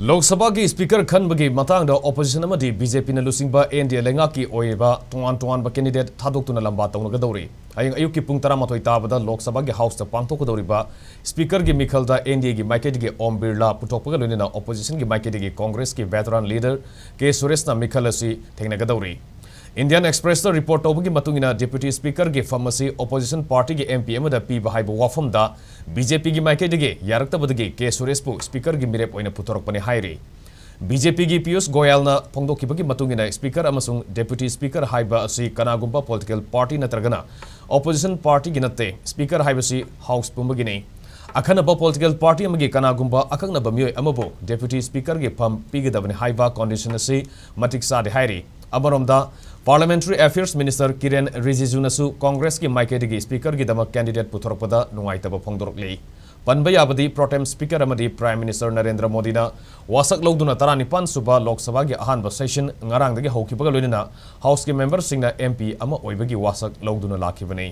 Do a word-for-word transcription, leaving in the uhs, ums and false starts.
ꯂꯣꯛ ꯁꯚꯥꯒꯤ ꯁ꯭ꯄꯤꯀꯔ ꯈꯟꯕꯒꯤ ꯃꯇꯥꯡꯗ ꯑꯣꯄꯣꯖꯤꯁꯟ ꯑꯃꯗꯤ ꯕꯤ ꯖꯦ ꯄꯤꯅ ꯂꯨꯆꯤꯡꯕ ꯑꯦꯟ ꯗꯤ ꯑꯦ ꯂꯩꯉꯥꯛꯀꯤ ꯑꯣꯏꯔꯤꯕ ꯇꯣꯉꯥꯟ ꯇꯣꯉꯥꯟꯕ ꯀꯦꯟꯗꯤꯗꯦꯠ ꯊꯥꯗꯣꯛꯇꯨꯅ ꯂꯝꯕꯥ ꯇꯧꯅꯒꯗꯧꯔꯤ꯫ ꯍꯌꯦꯡ ꯑꯌꯨꯛꯀꯤ ꯄꯨꯡ ꯇꯔꯥꯃꯥꯊꯣꯏ ꯇꯥꯕꯗ ꯂꯣꯛ ꯁꯚꯥꯒꯤ ꯍꯥꯎꯁꯇ ꯄꯥꯡꯊꯣꯛꯀꯗꯧꯔꯤꯕ ꯁ꯭ꯄꯤꯀꯔꯒꯤ ꯃꯤꯈꯜꯗ ꯑꯦꯟ ꯗꯤ ꯑꯦꯒꯤ ꯃꯥꯏꯀꯩꯗꯒꯤ ꯑꯣꯝ ꯕꯤꯔꯂꯥ ꯄꯨꯊꯣꯛꯄꯒ ꯂꯣꯏꯅꯅ ꯑꯣꯄꯣꯖꯤꯁꯟꯒꯤ ꯃꯥꯏꯀꯩꯗꯒꯤ ꯀꯣꯡꯒ꯭ꯔꯦꯁꯀꯤ ꯚꯦꯇꯔꯥꯟ ꯂꯤꯗꯔ ꯀꯦ ꯁꯨꯔꯦꯁꯅ ꯃꯤꯈꯜ ꯑꯁꯤ ꯊꯦꯡꯅꯒꯗꯧꯔꯤ꯫ ꯏꯟꯗꯤꯌꯟ ꯑꯦꯛꯁꯄ꯭ꯔꯦꯁꯇ ꯔꯤꯄꯣꯔꯠ ꯇꯧꯕꯒꯤ ꯃꯇꯨꯡ ꯏꯟꯅ, ꯗꯦꯄ꯭ꯌꯨꯇꯤ ꯁ꯭ꯄꯤꯀꯔꯒꯤ ꯐꯝ ꯑꯁꯤ ꯑꯣꯄꯣꯖꯤꯁꯟ ꯄꯥꯔꯇꯤꯒꯤ ꯑꯦꯝ ꯄꯤ ꯑꯃꯗ ꯄꯤꯕ ꯍꯥꯏꯕ ꯋꯥꯐꯝꯗ ꯕꯤ ꯖꯦ ꯄꯤꯒꯤ ꯃꯥꯏꯀꯩꯗꯒꯤ ꯌꯥꯔꯛꯇꯕꯗꯒꯤ ꯀꯦ ꯁꯨꯔꯦꯁꯄꯨ ꯁ꯭ꯄꯤꯀꯔꯒꯤ ꯃꯤꯔꯦꯞ ꯑꯣꯏꯅ ꯄꯨꯊꯣꯔꯛꯄꯅꯤ ꯍꯥꯏꯔꯤ꯫ ꯕꯤ ꯖꯦ ꯄꯤꯒꯤ ꯄꯤꯌꯨꯁ ꯒꯣꯌꯥꯜꯅ ꯐꯣꯡꯗꯣꯛꯈꯤꯕꯒꯤ ꯃꯇꯨꯡ ꯏꯟꯅ, ꯁ꯭ꯄꯤꯀꯔ ꯑꯃꯁꯨꯡ ꯗꯦꯄ꯭ꯌꯨꯇꯤ ꯁ꯭ꯄꯤꯀꯔ ꯍꯥꯏꯕ ꯑꯁꯤ ꯀꯅꯥꯒꯨꯝꯕ ꯄꯣꯂꯤꯇꯤꯀꯦꯜ ꯄꯥꯔꯇꯤ ꯅꯠꯇ꯭ꯔꯒꯅ ꯑꯣꯄꯣꯖꯤꯁꯟ ꯄꯥꯔꯇꯤꯒꯤ ꯅꯠꯇꯦ꯫ ꯁ꯭ꯄꯤꯀꯔ ꯍꯥꯏꯕꯁꯤ ꯍꯥꯎꯁ ꯄꯨꯝꯕꯒꯤꯅꯤ꯫ ꯑꯈꯟꯅꯕ ꯄꯣꯂꯤꯇꯤꯀꯦꯜ ꯄꯥꯔꯇꯤ ꯑꯃꯒꯤ ꯀꯅꯥꯒꯨꯝꯕ ꯑꯀꯛꯅꯕ ꯃꯤꯑꯣꯏ ꯑꯃꯕꯨ ꯗꯦꯄ꯭ꯌꯨꯇꯤ ꯁ꯭ꯄꯤꯀꯔꯒꯤ ꯐꯝ ꯄꯤꯒꯗꯕꯅꯤ ꯍꯥꯏꯕ ꯀꯣꯟꯗꯤꯁꯟ ꯑꯁꯤ ꯃꯇꯤꯛ ꯆꯥꯗꯦ ꯍꯥꯏꯔꯤ꯫ ꯑꯃꯔꯣꯝꯗ, ꯄꯥꯔꯂꯤꯌꯥꯃꯦꯟꯇꯔꯤ ꯑꯦꯐꯤꯌꯔꯁ ꯃꯤꯅꯤꯁꯇꯔ ꯀꯤꯔꯦꯟ ꯔꯤꯖꯤꯖꯨꯅꯁꯨ ꯀꯣꯡꯒ꯭ꯔꯦꯁꯀꯤ ꯃꯥꯏꯀꯩꯗꯒꯤ ꯁ꯭ꯄꯤꯀꯔꯒꯤꯗꯃꯛ ꯀꯦꯟꯗꯤꯗꯦꯠ ꯄꯨꯊꯣꯔꯛꯄꯗ ꯅꯨꯡꯉꯥꯏꯇꯕ ꯐꯣꯡꯗꯣꯔꯛꯂꯤ꯫ ꯄꯟꯕ ꯌꯥꯕꯗꯤ, ꯄ꯭ꯔꯣꯇꯦꯝ ꯁ꯭ꯄꯤꯀꯔ ꯑꯃꯗꯤ ꯄ꯭ꯔꯥꯏꯝ ꯃꯤꯅꯤꯁꯇꯔ ꯅꯔꯦꯟꯗ꯭ꯔ ꯃꯣꯗꯤꯅ ꯋꯥꯁꯛ ꯂꯧꯗꯨꯅ ꯇꯔꯥꯅꯤꯄꯥꯟ ꯁꯨꯕ ꯂꯣꯛ ꯁꯚꯥꯒꯤ ꯑꯍꯥꯟꯕ ꯁꯦꯁꯟ ꯉꯔꯥꯡꯗꯒꯤ ꯍꯧꯈꯤꯕꯒ ꯂꯣꯏꯅꯅ ꯍꯥꯎꯁꯀꯤ ꯃꯦꯝꯕꯔꯁꯤꯡꯅ ꯑꯦꯝ ꯄꯤ ꯑꯃ ꯑꯣꯏꯕꯒꯤ ꯋꯥꯁꯛ ꯂꯧꯗꯨꯅ ꯂꯥꯛꯈꯤꯕꯅꯤ꯫